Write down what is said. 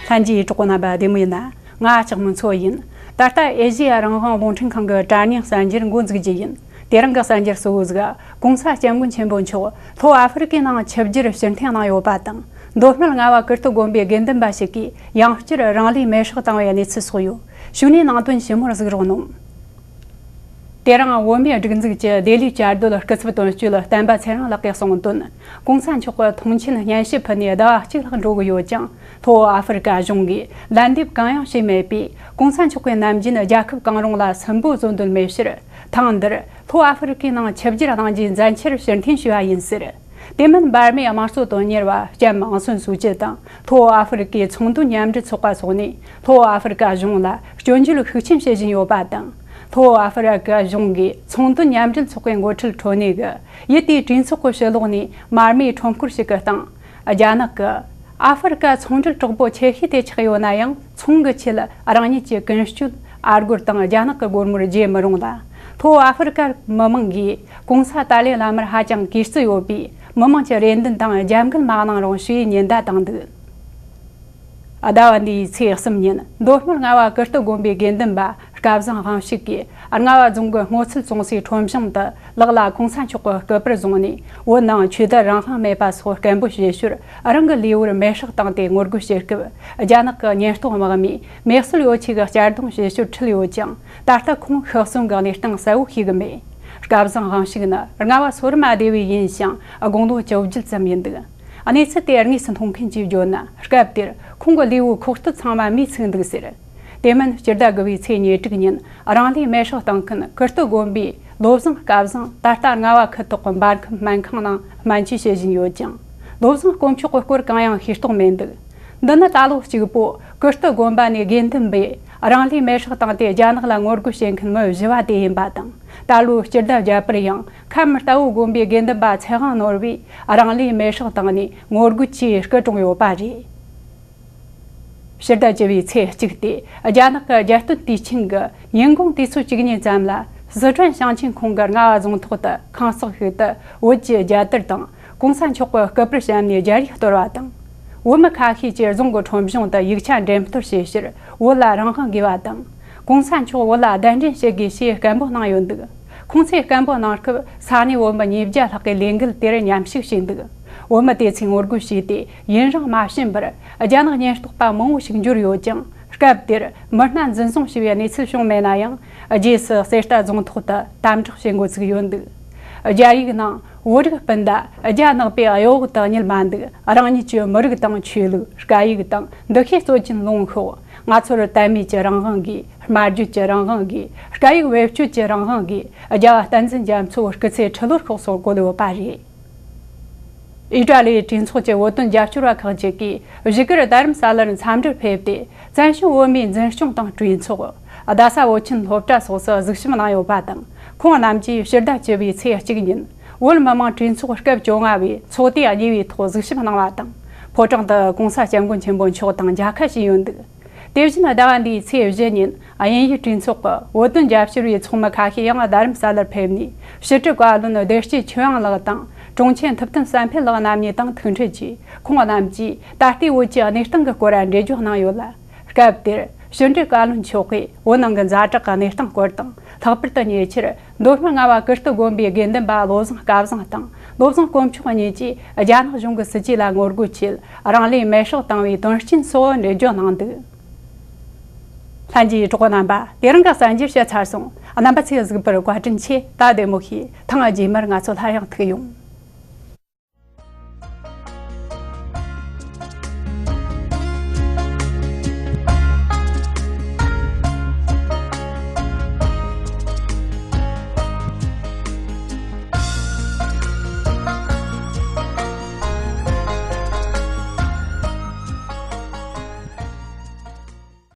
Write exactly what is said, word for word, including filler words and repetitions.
ལྷན་རྒྱས་གྲོགས་པོ་རྣམ་པ་བདེ་མོ་ཡིན་ན། ང་ལྕགས་མོ་མཚོ་ཡིན། ད་ལྟ་ཨེ་ཤེ་ཡ་རང་དབང་རླུང་འཕྲིན་ཁང་གི་དྲ་བརྙན་གསར་འགྱུར་འགོ་འཛུགས་རྒྱུ་ཡིན། དེ་རིང་གི་གསར་འགྱུར་གཙོ་བོ་ཟིག་༸གོང་ས་སྐྱབས་མགོན་ཆེན་པོ་མཆོག་ལྷོ་ཨ་ཧྥེ་རི་ཀའི་ནང་ཆིབས་བསྒྱུར་ཕྱིར་འཐེན་གནང་ཡོད་པ་དང་། མདོ་སྨད་རྔ་བ་ཀིརྟི་དགོན་པའི་དགེ་འདུན་པ་ཞིག་གིས་ཡང་བསྐྱར་རང་ལུས་མེར་སྲེག་བཏང་བའི་གནས་ཚུལ་སོགས་ཡོད། ཞུ་ནས་ནང་དོན་ཞིབ་མོར་གཟིགས་རོགས་གནང་། དེ་རིང་བོད་མིའི་སྒྲིག་འཛུགས་ཀྱི་ལྡི་ལིའི་བཅའ་སྡོད་སྐུ་ཚབ་དོན་གཅོད་བསྟན་པ་ཚེ་རིང་ལགས་ཀྱིས་གསུངས་དོན། ༸གོང་ས་མཆོག་གི་མཐོང་ཆེན་སྙན་ཞུ་ཕུལ་ནས་ཟླ་བ་གཅིག་ལྷག་འགྲོ་གི་ཡོད་ཀྱང་། ལྷོ་ཨ་ཧྥེ་རི་ཀ་གཞུང་གིས་ལན་འདེབས་གང་ཡང་བྱས་མེད་པས། ༸གོང་ས་མཆོག་གི་ནམ་རྒྱུན་རྒྱལ་ཁབ་གང་རུང་ལ་སུན་པོ་བཟོ་འདོད་མེད་ཕྱིར། ཐེངས་འདིར་ལྷོ་ཨ་ཧྥེ་རི་ཀའི་ནང་ཆིབས་བསྒྱུར་གནང་རྒྱུའི་མཛད་འཆར་ཕྱིར་འཐེན་ཞུས་པ་ཡིན་ཟེར། དེ་མིན་འབར་མའི་དམངས་གཙོ་དོན་གཉེར་བ་ལྕམ་ཨང་སུན་སུའུ་ཅི་དང་། ལྷོ་ཨ་ཧྥེ་རི་ཀའི་ཚོང་དོན་མཉམ་འབྲེལ་ཚོགས་པ་སོགས་ནས་ལྷོ་ཨ་ཧྥེ་རི་ཀ་གཞུང་ལ་སྐྱོན་བརྗོད་ཤུགས་ཆེན་བྱེད་བཞིན་ཡོད་པ་དང་། ལྷོ་ཨ་ཧྥེ་རི་ཀ་གཞུང་གིས་ཚོང་དོན་མཉམ་འབྲེལ་ཚོགས་པའི་འགོ་ཁྲིད་ཁྲོ་ནེ་གིས་ཡུལ་དེའི་གྲོས་ཚོགས་ཀྱི་ཕྱི་ལོགས་ནས་མར་མེའི་ཁྲོམ་སྐོར་ཞིག་གི་སྟེང་། རྒྱ་ནག་གིས་ཨ་ཧྥེ་རི་ཀ་ཚོང་འབྲེལ་གྲོགས་པོ་ཆེ་ཤོས་དེ་ཆགས་ཡོད་ན་ཡང་། ཚོང་གི་ཆེད་རང་ཉིད་ཀྱི་ཀུན་སྤྱོད་ཨ་སྒོར་དང་རྒྱ་ནག་གི་སྒོར་མོར་བརྗེ་མི་རུང་ལ། ལྷོ་ཨ་ཧྥེ་རི་ཀར་མི་མང་གིས་༸གོང་ས་ཏཱ་ལའི་བླ་མར་ཧ་ཅང་གུས་བརྩི་ཡོད་པས། མི་མང་གྱི་རེ་འདུན་དང་རྒྱབ་འགལ་མ་གནང་རོགས་ཞེས་ཉེན་བརྡ་བཏང་འདུག་ཟླ་བ་འདིའི་ཚེས་གསུམ་ཉིན་མདོ་སྨད་རྔ་བ་ཀིརྟི་དགོན་པའི་དགེ་འདུན་པ་སྐལ་བཟང་དབང་ཕྱུག་གིས་རྔ་བ་རྫོང་གི་སྔོ་ཚལ་བཙོང་སའི་ཁྲོམ་གཞུང་དུ་ལག་ལ་༸གོང་ས་མཆོག་གི་སྐུ་པར་བཟུང་ནས། བོད་ནང་ཆོས་དད་རང་དབང་མེད་པ་སོགས་སྐད་འབོད་བྱེད་ཞོར་རང་གི་ལུས་པོར་མེ་སྲེག་བཏང་སྟེ་ངོ་རྒོལ་བྱེད་སྐབས། རྒྱ་ནག་གི་ཉེན་རྟོག་དམག་མིས་མེ་གསོད་ཡོ་ཆས་ཀྱི་གཅར་རྡུང་བྱེད་ཕྱོགས་ཁྲིད་ཡོད་ཀྱང་། ད་ལྟ་ཁོང་ཤི་གསོན་གྱི་གནས་སྟངས་གསལ་བོ་ཤེས་ཀྱི་མེད། སྐལ་བཟང་དབང་ཕྱུག་ནི་རྔ་བ་སོ་ར་མ་སྡེ་བའི་ཡིན་ཞིང་། དགུང་ལོ་བཅོ་བརྒྱད་ཙམ་ཡིན་འདུག་གནས་ཚུལ་དེ་དངོས་སུ་མཐོང་མཁན་གྱིས་བརྗོད་ན། སྐབས་དེར་ཁོང་གི་ལུས་པོའི་ཁོག་སྟོད་ཚང་མ་མེས་ཚིག་འདུག་ཟེར། དེ་མིན་སྤྱི་ཟླ་དགུ་པའི་ཚེས་ཉེར་དྲུག་ཉིན་རང་ལུས་མེ་སྲེག་བཏང་མཁན་ཀིརྟི་དགོན་པའི་བློ་བཟང་སྐལ་བཟང་ད་ལྟ་རྔ་བ་ཁུལ་ཐོག་གི་འབར་ཁམས་སྨན་ཁང་ནང་སྨན་བཅོས་བྱེད་བཞིན་ཡོད་ཀྱང་། བློ་བཟང་དཀོན་མཆོག་གི་སྐོར་གང་ཡང་ཤེས་རྟོགས་མེད་འདུག་འདི་ནི་ད་ལོ་གཅིག་པོ་ཀིརྟི་དགོན་པ་ནས་དགེ་འདུན་པས་རང་ལུས་མེ་སྲེག་བཏང་སྟེ་རྒྱ་ནག་ལ་ངོ་རྒོལ་བྱེད་མཁན་མི་བཞི་བ་དེ་ཡིན་པ་དང་། ད་ལོའི་སྤྱི་ཟླ་བརྒྱད་པར་ཡང་ཁམས་རྟ་བོ་དགོན་པའི་དགེ་འདུན་པ་ཚེ་དབང་ནོར་བུས་རང་ལུས་མེ་སྲེག་བཏང་ནས་ངོ་རྒོལ་གྱིས་སྐུ་གྲོངས་ཡོད་པ་རེད། ཕྱི་ཟླ་བཅུ་བའི་ཚེས་གཅིག་སྟེ་རྒྱ་ནག་གི་རྒྱལ་སྟོད་དུས་ཆེན་གྱི་ཉིན་གུང་དུས་ཚོད་བཅུ་གཉིས་ཙམ་ལ་སི་ཁྲོན་ཞིང་ཆེན་ཁོངས་ཀྱི་རྔ་བ་རྫོང་ཐོག་ཏུ་ཁང་བརྩེགས་ཤིག་ཏུ་བོད་ཀྱི་རྒྱལ་དར་དང་༸གོང་ས་མཆོག་གི་སྐུ་པར་བཤམས་ནས་རྒྱ་རིགས་གཏོར་བ་དང་། བོད་མི་ཁ་ཤས་ཀྱིས་རྫོང་གི་ཁྲོམ་གཞུང་དུ་ཡིག་ཆ་འགྲེམས་གཏོར་བྱེད་ཕྱིར་བོད་ལ་རང་དབང་དགོས་པ་དང་། ༸གོང་ས་མཆོག་བོད་ལ་གདན་འདྲེན་བྱེད་དགོས་ཞེས་སྐད་འབོད་གནང་ཡོད་འདུག་ཁོང་ཚོས་སྐད་འབོད་གནང་སྐབས་ས་གནས་བོད་མི་ཉིས་བརྒྱ་ལྷག་གིས་ལས་འགུལ་དེར་མཉམ་ཞུགས་བྱས་འདུག་བོད་མི་དེ་ཚོས་ངོ་རྒོལ་བྱས་ཏེ་ཡུན་རིང་མ་ཕྱིན་པར་རྒྱ་ནག་ཉེན་རྟོག་པ་མང་བོ་ཞིག་འབྱོར་ཡོད་ཀྱང་། སྐབས་དེར་མི་སྣ་འཛིན་བཟུང་བྱས་པའི་གནས་ཚུལ་བྱུང་མེད་ན་ཡང་། རྗེས་སུ་གསེར་རྟ་རྫོང་ཐོག་ཏུ་དམ་དྲག་བྱེད་འགོ་ཚུགས་ཡོད་འདུག་རྒྱ་ཡིག་ནང་བོད་རིགས་སྤུན་ཟླ་རྒྱ་ནག་པའི་གཡོ་འོག་ཏུ་གཉིད་མ་འདུག་རང་ཉིད་ཀྱི་མི་རིགས་དང་ཆོས་ལུགས། སྐད་ཡིག་དང་འདུ་ཤེས་གཙོ་ཆེན་ལོངས་ཤོག་ང་ཚོར་དད་མོས་ཀྱི་རང་དབང་དགོས། སྨྲ་བརྗོད་ཀྱི་རང་དབང་དགོས། སྐད་ཡིག་བེད་སྤྱོད་ཀྱི་རང་དབང་དགོས། རྒྱལ་བ་བསྟན་འཛིན་རྒྱ་མཚོ་སྐུ་ཚེ་ཁྲི་ལོར་ཤོག་སོགས་བཀོད་ཡོད་པ་རེད། ཨི་ཏྲ་ལིའི་གྲོས་ཚོགས་ཀྱི་བོད་དོན་རྒྱབ་སྐྱོར་བ་ཁག་ཅིག་གིས་བཞུགས་སྒར་རྡ་རམ་ས་ལར་འཚམས་འདྲིར་ཕེབས་ཏེ། བཙན་བྱོལ་བོད་མིའི་འཛིན་སྐྱོང་དང་གྲོས་ཚོགས། རྡ་ས་བོད་ཁྱིམ་སློབ་གྲྭ་སོགས་སུ་གཟིགས་ཞིབ་གནང་ཡོད་པ་དང་། ཁོང་རྣམས་ཀྱིས་ཕྱི་ཟླ་བཅུ་པའི་ཚེས་གཅིག་ཉིན་བོད་མི་མང་གྲོས་ཚོགས་སྐབས་བཅོ་ལྔ་བའི་ཚོགས་དུས་གཉིས་པའི་ཐོག་གཟིགས་ཞིབ་གནང་བ་དང་། ཕོ་བྲང་དུ་༸གོང་ས་༸སྐྱབས་མགོན་ཆེན་པོ་མཆོག་དང་མཇལ་ཁ་བྱས་ཡོད་འདུག་དེ་བཞིན་ཟླ་བ་འདིའི་ཚེས་བཞི་ཉིན་དབྱིན་ཡུལ་གྲོས་ཚོགས་ཀྱི་བོད་དོན་རྒྱབ་སྐྱོར་བའི་ཚོགས་མི་ཁ་ཤས་ཡང་རྡ་རམ་ས་ལར་ཕེབས་ནས། ཕྱི་དྲིལ་བཀའ་བློན་བདེ་སྐྱིད་ཆོས་དབྱངས་ལགས་དང་། དྲུང་ཆེ་ཐུབ་བསྟན་བསམ་འཕེལ་ལགས་རྣམ་གཉིས་དང་ཐུག་འཕྲད་ཀྱིས། ཁོང་རྣམས་ཀྱིས་ད་ལྟའི་བོད་ཀྱི་གནས་སྟངས་ཀྱི་སྐོར་འགྲེལ་བརྗོད་གནང་ཡོད་ལ། སྐབས་དེར་ཕྱི་དྲིལ་བཀའ་བློན་མཆོག་གིས་བོད་ནང་གི་ཛ་དྲག་གི་གནས་སྟངས་སྐོར་དང་། ལྷག་པར་དུ་ཉེ་ཆར་མདོ་སྨད་རྔ་བ་ཀིརྟི་དགོན་པའི་དགེ་འདུན་པ་བློ་བཟང་སྐལ་བཟང་དང་བློ་བཟང་དཀོན་མཆོག་གཉིས་ཀྱིས་རྒྱ་ནག་གཞུང་གི་སྲིད་ཇུས་ལ་ངོ་རྒོལ་ཆེད་རང་ལུས་མེར་སྲེག་བཏང་བའི་དོན་རྐྱེན་སོགས་འགྲེལ་བརྗོད་གནང་འདུག་ལྷན་རྒྱས་གྲོགས་པོ་རྣམ་པ། དེ་རིང་གི་གསར་འགྱུར་བཤད་ཚར་སོང་། རྣམ་པ་ཚོས་གཟིགས་པར་བཀའ་དྲིན་ཆེ། ད་བདེ་མོ་བྱོས། ཐེངས་རྗེས་མར་ང་ཚོ་སླར་ཡང་ཐུག་ཡོང་།